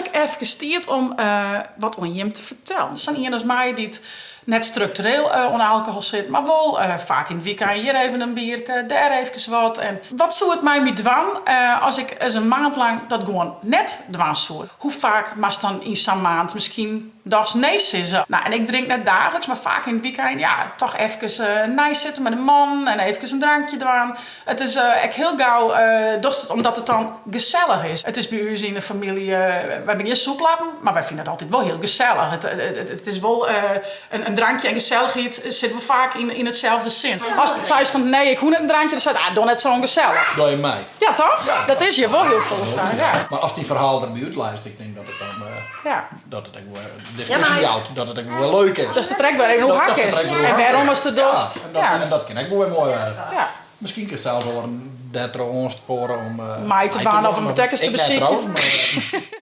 Einlik efkes tiid om wat oan jim te fertellen. Sa'n ien as my dy't net struktureel oan alkohol sit, mar wol faak yn it wykein hjir even in bierke, dêr efkes wat. En wat soe it mei my dwaan as ik ris in maand lang dat gewoan net dwaan soe? Hoe faak moatst dan yn sa'n maand miskien dochs nee sizze? No, en ik drink net daagliks, mar faak yn it wykein, ja, toch efkes neisitte mei de mannen en efkes in drankje dwaan. It is ek hiel gau, dochst it omdat it dan gesellich is. It is by ús yn 'e famylje, wy binne gjin sûplappen, mar wy fine it altyd wol hiel gesellich. It is wol, in drankje en gesellichheid sit wol faak yn itselde sin. Ast seist fan nee, ik hoech net in drankje, dan seit ah, doch net sa ûngesellich. Doch je mei. Ja, toch? Dat is hjir wol hiel folle sa, ja. Mar ast dyn ferhaal derby útleist, ik tink dat it dan, dat it ek wol diskusje jout, dat it ek wol wer leuk is. Datst it der ek wer even oer ha kinst. En wêrom ast it dochst. Ja, en dat kin ek wol wer moai wêze. Miskien kinst sels oaren dêrtroch oanspoare om mei te dwaan of om it ek ris te Ik net besykjen. trouwens, mar.